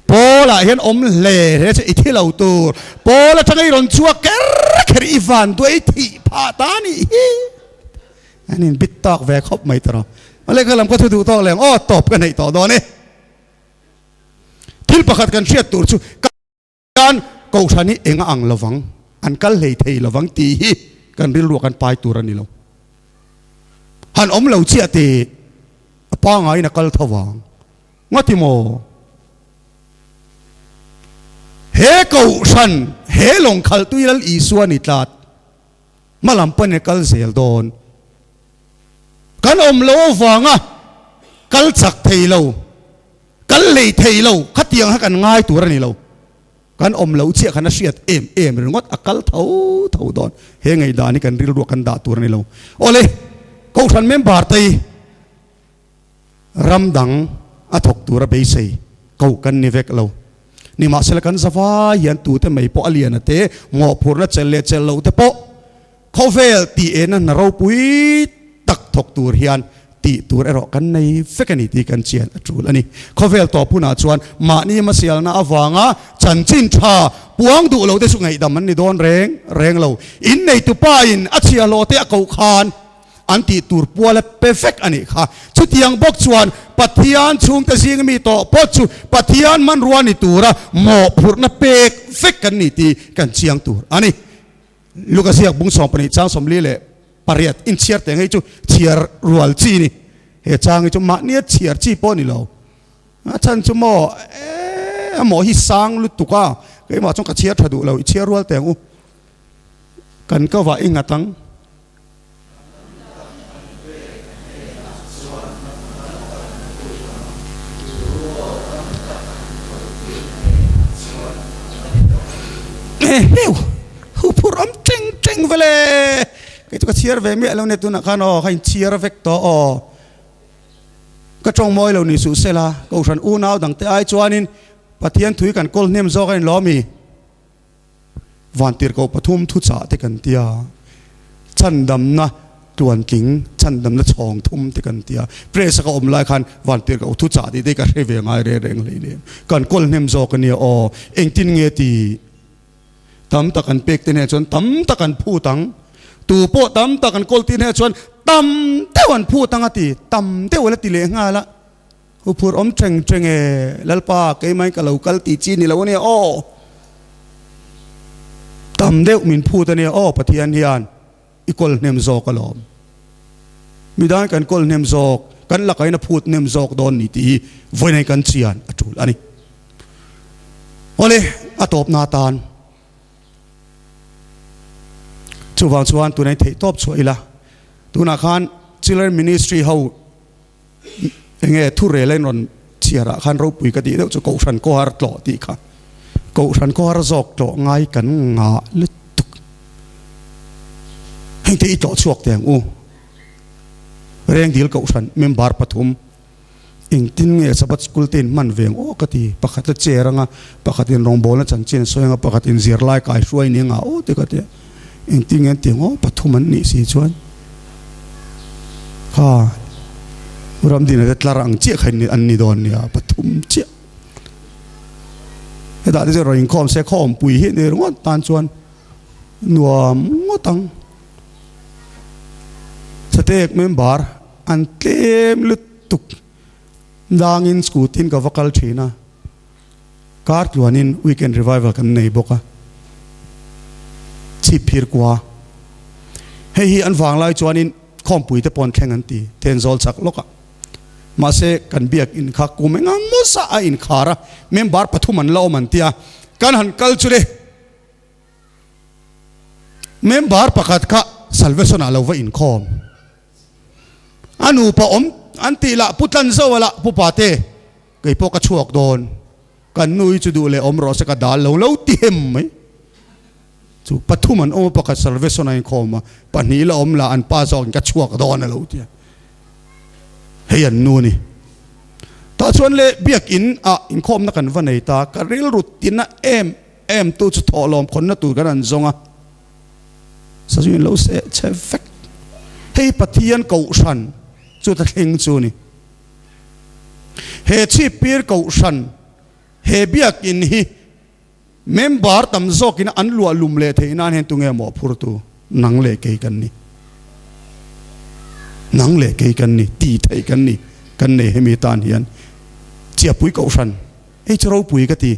Paul ah hian awm hle hle che i thi lo tur. Paul atanga i rawn chhuak ker kher i van duai i thih phah ta a nih hi. An in bit tawk ve khawp mai tawh. Awle ka lam ka thu duh tawk leh ang aw tawp ka neih tawh dawn e. Thil pakhat kan hriat tur chu kan Kohhran hi eng a ang lovang, an kal hlei thei lovang tih hi kan rilruah kan pai tur a ni lo. Han awm lo chiah teh a pangaiin a kal tho vang. Ngati maw? He Kohhran, he lawng khalhtui Lal Isua ni tlat, hmalam panin a kal zel dawn. Kan awm lo avanga kal chak thei lo. Kal lei thei lo, khatiang kha kan ngai tur a ni lo. Kan awm loh chiah khan a hriat em em ringawt, a kal tho tho dawn. He ngaihdan hi kan rilruah kan dah tur a ni lo. Awle, Kohhran member te hi ram dang a thawk tura beisei koh kan ni vek lo. Nimahsela kan zavai hian tute mai pawh a lian a te, mawhphurhna chelh leh chelh loh te pawh Khawvel tih ena hna ropui tak thawk tur hian tih tur erawh kan nei vek a ni tih kan chian a tul a ni. Khawvel tawp hunah chuan mahni hmasialna avanga chanchin tha puang duh lo te chu ngaihdam an ni dawn reng reng lo. Inneitu pain a chhiahhlawh te a koh khan an tih tur pual a pe vek a nih kha. Chutiang bawk chuan Pathian chhungte zing mi tawh pawh chu Pathian hmanrua ni tura mawhphurhna pek vek kan ni tih kan chiang tur a ni. Luka ziak bung 12 chang 48 inchhiar teh ngei chu chhiar rual chi ni. He chang hi chu mahnia chhiar chi pawh ni lo. A chhan chu maw e a maw hi sang lutuk a, keimah chuan ka chhiar tha duh lo, i chhiar rual teh ang u. Kan ka vah i nghat ang. Heu, hu phur awm teng teng ve. vele. Kei chu ka chhiar ve miah lo nia tunah khan aw, ka inchhiar vek tawh aw. Ka tawng mawi lo ni suh sela, Kohhran unau dangte ai chuanin Pathian thui kan kawl hnem zawk a ni lawm i? Vantirhkoh pathum thuchah te kan tia, chhandamna tluantling, chhandamna chhawng thum te kan tia. Press a ka awm lai khan Vantirhkoh thuchah tih te hi ka hre ve ngai reng reng hlei lem. Kan kawl hnem zawk a nia aw, engtin nge ti? Tam tak an pek te hneh chuan tam tak an phut ang. Tu pawh tam tak an kawl tih hneh chuan tam deuh an phut ang a ti, tam deuh a la ti leh nghal a. Huphurh awm teng teng e, Lalpa keimah in ka lo kal tih chi ni lo a nia aw. Tam deuh min phut a nia aw Pathian hian i kawl hnem zawk alawm. Midan kan kawl hnem zawk, kan lakain a phut hnem zawk dawn ni tih hi vawiin kan chian a tul a ni. Awle, a tawpna atan chuvang chuan tunah in theihtawp chhuah ila, tunah khan Children Ministry ho enge thu rel a in rawn chhiar ah khan ropui ka tih deuh chu Kohhran Kawhar tlawh tih kha Kohhran Kawhar zawk tlawh ngai kan ngah lutuk. Heng te i tlawh chhuak teh ang u. Rengdil Kohhran member pathum Engtin nge Sabbath School te in hman ve ang aw ka ti. Pakhat a chair anga, pakhat in rawngbawlna chanchin a sawi anga, pakhat in zirlai kai hruai ni anga aw te ka ti a. Engtin nge an ti ang aw, pathum an nih si chuan kha Ramdina te tlar ang chiah kha an ni dawn nia, pathum chiah. Hetah te chuan rawn inkhawm se khawmpui hi ni ringawt tan chuan nuam ngawt ang. Satek member An tlem lutuk dangin scooty in ka va kal thin a, kar tluanin weekend revival kan nei bawk a, chhip phir kua. Hei hi an vang lai chuanin khawmpui te pawn thleng an ti Thenzawl chak lawk a. Mahse kan biak in kha kum enga mawsa a inkhar a, member pathum an la awm an tia, kan han kal chu le. Member pakhat kha Salvation ah lo va inkhawm. A nupa awm an tih lah Pu Tlanzoa lah Pu Pate kei pawh ka chhuak dawn. Kan nu hi chu duh leh awm rawh se ka dal lo lo ti hem mai. Chu pathum an awm a pakhat Salvation a inkhawm a, pahnih la awm lah an pa zawkin ka chhuak dawn a lo ti a. Hei an nu a ni. Tah chuan le biakin ah inkhawmna kan va nei ta, ka rilru tina em em tu chu thawhlawm khawnna tur kan han zawng a. Sazu in lo seh che vek. Hei Pathian Kohhran chu ta thleng chu ni. He chhipir Kohhran, he biakin hi member tam zawkin an luah lum leh theih nan hian tunge mawhphurtu nang leh kei kan ni. Nang leh kei kan ni, ti theih kan ni, kan nei hemi tan hian Chiapui Kohhran, hei chu ropui ka ti.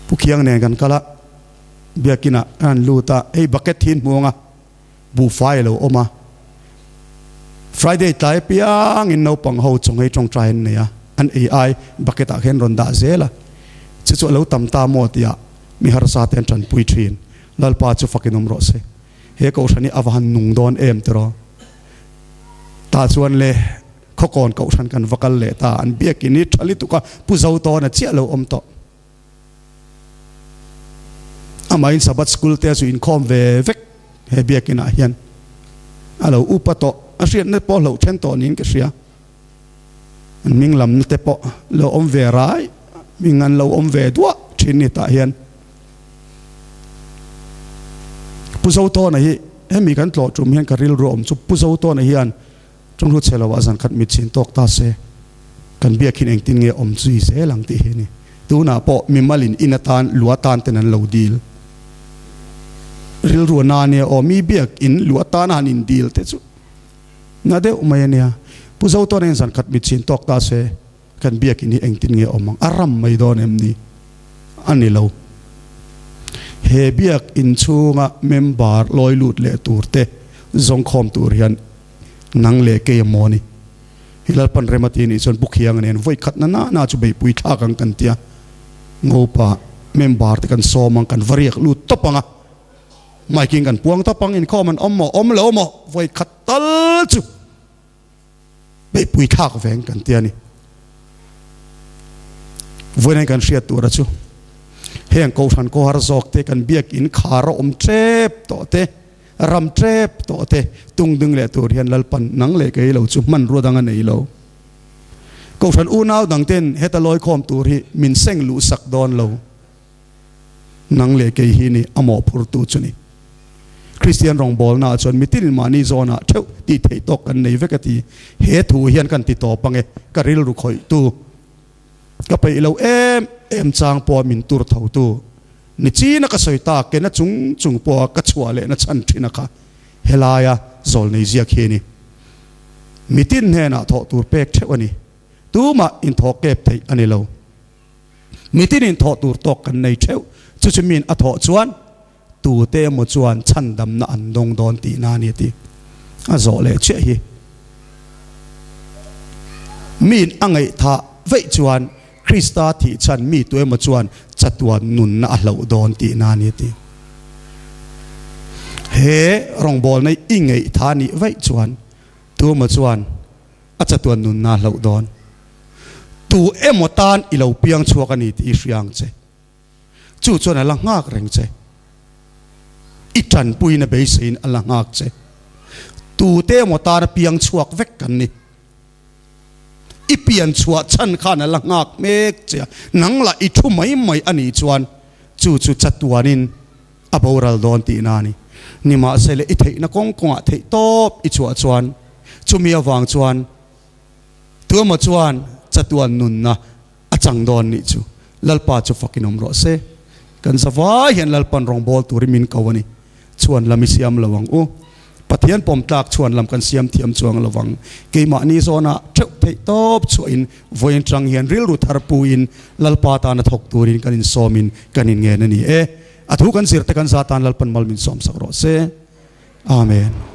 Pu Khiang nen kan kal a, biakinah kan han lut a, hei bucket hi an hmuang a, buhfai a lo awm a. Friday tlai apiangin naupang ho chawnghei tawngtai an nei a, an ei ai bucket ah khian rawn dah zel a, chu chu a lo tam ta maw tih ah mi harsa te an tanpui thin. Lalpa chu fakin awm rawh se. He kohhran hi a va han nung dawn em tiraw? Tah chuan le. Khawkawn kohhran kan va kal leh ta, an biakin hi tha lutuk a, Pu Zotawna chiah lo awm tawh. Amahin Sabbath School te chu inkhawm ve vek he biakin ah hian a lo upa tawh, a hriatna pawh hloh then tawh niin ka hria. An hming lamna te pawh lo awm ve rai, hming an lo awm ve duah thin ni tah hian. Pu Zotawna hi hemi kan tlawh tum hian ka rilru awm chu Pu Zotawna hian Chung hlu chhe lo ah zan khat mit chin tawk ta se, kan biak hin engtin nge awm zui zel ang tih hi a ni. Tunah pawh mimalin in atan lu atan ten an lo dil. Rilru a na nia aw, mi biak in lu atan a han in dil te chu na deuh mai a nia. Pu Zotawn hian zan khat mit chin tawk ta se, kan biak in hi engtin nge awm ang, a ram mai dawn em ni? A ni lo. He biak in chhunga member lawi lut leh tur te zawngkhawm tur hian Nang leh kei a maw ni? Hi Lalpan rem a ti anih chuan Pu Khianga nen vawi khat na na na chu beihpui thlak ang kan ti a, Ngopa member te kan sawm ang, kan va riak lut tawp ang a, mic in kan puang tawp ang, inkhawm an awm maw, awm lo maw, vawi khat tal chu beihpui thlak ve ang kan ti a ni. Vawiin kan hriat tur a chu. Heng Kohhran khawhar zawk te kan biakin khar a awm tep tawh te, ram tep tawh te tung ding leh tur hian Lalpan nang leh kei lo chu hmanrua dang a nei lo. Kohhran unau dang ten heta lawikhawm tur hi min seng luh sak dawn lo. Nang leh kei hi ni a mawhphurtu chu ni. Kristian rawngbawlna ah chuan mitin mahni zawnah theuh tih theih tawk kan nei vek a ti. He thu hian kan ti tawp ange, ka rilru khawihtu ka peih lo em em chang pawha min tur thotu ni china ka sawi ta kena chung chung pawha ka chhuah lehna chhan thin a kha helaia zawl nei ziak hi a ni. Mitin hnenah thawh tur pek theuh a ni. Tumah inthawh kep theih a ni lo. Mitin in thawh tur tawk kan nei theuh. Chu chu min a thawh chuan tute emaw chuan chhandamna an dawng dawn tihna a ni a ti. A zawh leh chiah hi. Min a ngaihthah veih chuan Krista thih chhan mi tu emaw chuan chatuan nunna a hloh dawn tihna a ni a ti. He rawngbawlna i ngaihthah nih vaih chuan tu emaw chuan a chatuan nunna hloh dawn. Tu emaw tan i lo piang chhuak a ni tih i hria ang che. Chu chuan a la nghak reng che. I tanpuina beiseiin a la nghak che. Tute emaw tana piang chhuak vek kan ni. I pian chhuah chhan khan a la nghak mek che a, nang lah i thu mai mai a nih chuan chu chu chatuanin a boral dawn tihna a ni. Nimahsela i theihna kawng kawngah theih tawp i chhuah chuan chumi avang chuan tuemaw chuan chatuan nunna a chang dawn nih chu Lalpa chu fakin awm rawh se. Kan zavai hian Lalpan rawngbâwl turin min ko a ni. Chhuan lam i siam lo ang u. Pathian pawm tlak chhuan lam kan siam thiam chuang lo vang. Keimahni zawnah theuh theih tawp chhuahin vawiin tang hian rilru thar puin Lalpa tana thawk turin kan insawmin kan inngen a ni e. A thu kan zirte kan za tan Lalpan mal min sawmsak rawh se. Amen.